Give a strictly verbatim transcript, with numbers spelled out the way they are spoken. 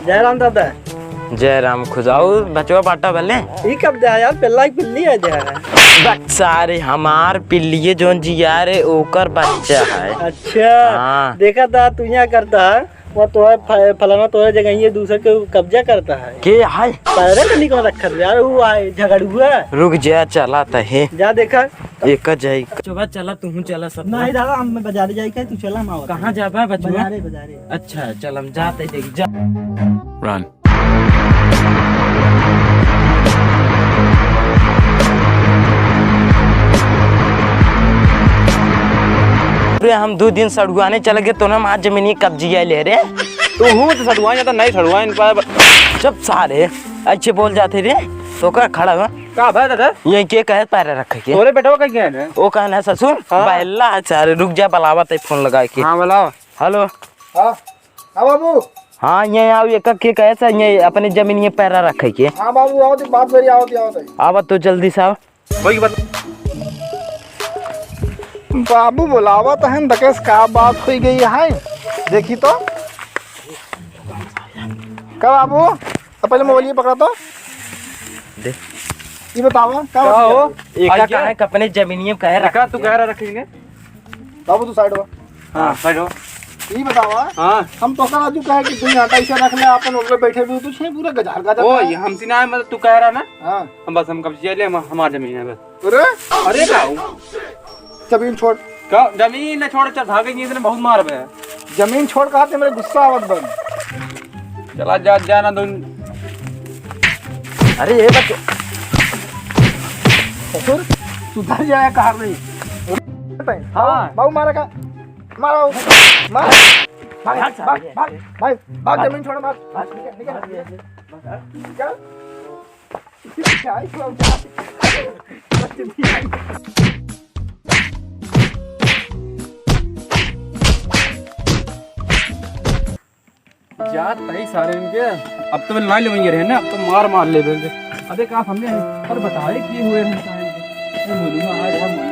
जय राम दादा। जय राम खुश। अउर बचवा बाटा भले? ई कब दे यार, पिल्ला की पिल्ली है दे। बच्चा रे, हमार पिल्लिए जौन जिया रे, ओकर बच्चा है। अच्छा। हाँ। देखा था तू यहाँ करता है, वो तो है फ-, फलाना तो है जगह ये दूसर के कब्जा करता है। के है? पैरे तो नहीं कौन रखत यार, वो आए झगड़ुआ। रुक जा, चला तहे। जा देखा। एक जाई। चुबा चला, तू चला सब। नहीं दादा, हम बाजारे जाई के, तू चला, हम आवत कहाँ है। जाबा बचवा? बाजारे, बाजारे। अच्छा, चल हम जाते देख जा। Run। रे, हम दो दिन सड़ुआने चल गए, तो ना हमार जमीनी कब्जिया ले रे। तू हूँ तो सड़ुआइन, या तो नहीं सड़ुआइन पाए ब- चुप सारे, अच्छे बोल जाते रे। तो का खड़ा हुआ? का भाई दादा? ये के कहे पैरा रखे के? तोरे बेटवा का क्या है? वो कहना है ससुर, हाँ। बहला है सारे, रुक जा, बुलावा ते फोन लगा के। हाँ, बुलाओ। हेलो। हाँ। हाँ बाबू। हाँ, ये आओ, ये का के कहे सा, ये अपने जमीन ये पैरा रखे के। हाँ बाबू, आओ तो बात करिए, आओ तो, आओ तो। आवा तो जल्दी से आओ। वही बात। बाबू बुलावत हैं, दकेस का बात हुई गई है, देखी तो। का बाबू, तो पहले मोबाइल ये पकड़ा तो। दे। ये बतावा, का का बात हो? है? एका आज क्या? काहे के अपने जमीनिये में काहे रखा तू रखे? कह रहा रखेंगे? बाबू तू साइड हो। हाँ, साइड हो। ये बतावा, हाँ। हम तो का राजू कहे कि दुई आटा इसे रख ले, अपन ओकरे बैठे भी तू छे पूरा गजार गजार ओ, रहा है। ये हमसे ना है, मतलब तू कह रहा ना? हाँ। हम बस हम कब्जे ले, हम, हमार जमीन है बस। अरे? अरे का हो? जमीन छोड़। का? जमीन ना छोड़, चल भागेंगे, इतने बहुत मार बे। जमीन छोड़ कहा थे, मेरे गुस्सा आवत बन। चला जा, जा ना दोन। अरे ये बच्चे। ससुर, सुधर जाए कहा नहीं। हाँ। बाबू मारा का? मारो। मार। भाग, भाग, भाग, भाग, भाग, भाग, जमीन छोड़, मार। भाग, निकल, निकल, निकल। निकल। जात तही सारे इनके, अब तो ना लेवेंगे रहे ना, अब तो मार मार लेवेंगे। अबे का समझे हैं? अरे बताए किए हुए हैं सारे इनके। अरे बोलूँगा आज हम